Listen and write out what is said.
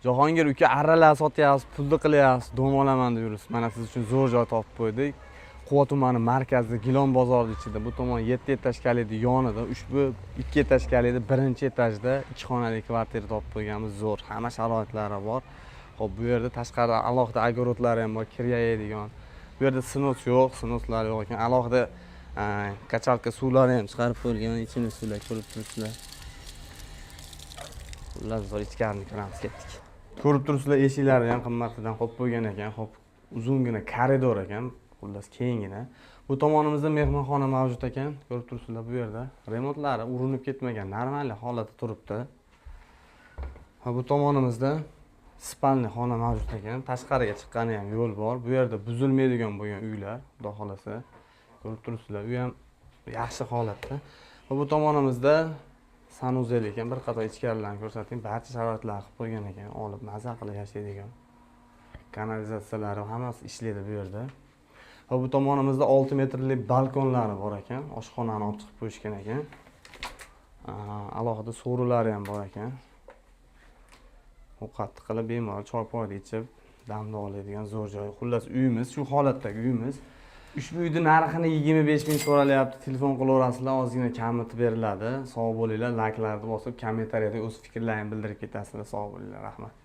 Jahongir uka, arralar sotyapsiz, pulni qilyapsiz, дом olaman deb yuribsiz. Mana siz uchun zo'r joy topib qo'ydik. Quva tumani markazida, Gilon bozori ichida, bu tomon 7 этажка likni yonida, ushbu 2 этажка likni birinchi etajda 2 xonali kvartira topib qo'yganmiz. Zo'r, hamma sharoitlari bor. Xo'p, bu yerda tashqarida alohida огород lari ham bor, kir yayadigan. Bu yerda снос yo'q, снос lar yo'q ekan. Alohida качалка suvlari ham chiqarib qo'yilgan, ichimlik suvlar, ko'rib turibsizlar. Xullas, zo'r, ichkarini ko'ramiz, ketdik. Ko'rib turibsizlar, eshiklari ham qimmatidan qo'yib qo'ygan ekan. Xo'p, uzungina koridor ekan, xullas kengina. Bu tomonimizda mehmonxona mavjud ekan, ko'rib turibsizlar, bu yerda remontlari urinib ketmagan, normal holatda turibdi. Ha, bu tomonimizda спальный xona mavjud ekan, tashqariga chiqqani ham yo'l bor. Bu yerda buzilmaydigan bo'lgan uylar, xudo xohlasa. Ko'rib turibsizlar, uy ham yaxshi holatda. Va bu tomonimizda санузел ekan, bir qator ichkarilarni ko'rsating, barcha sharoitlar qilib qo'ygan ekan, olib maza qilib yashaydigan. Kanalizatsiyalari hammasi ishlaydi bu yerda. Va bu tomonimizda 6 metrli balkonlari bor ekan, oshxonani olib chiqib qo'yishgan ekan. Alohida so'rilari ham bor ekan. Ovqatni qilib bemalol choy poyni ichib damni oladigan zo'r joy. Xullas, uyimiz shu holatdagi uyimiz. Ushbu uyni narxini 25 ming so'ralyapti. Telefon qilaverasizlar, ozgina kamitib beriladi. Sog' bo'linglar, layklarni bosib, kommentariyada o'z fikrlaringni bildirib ketasizlar. Sog' bo'linglar, rahmat.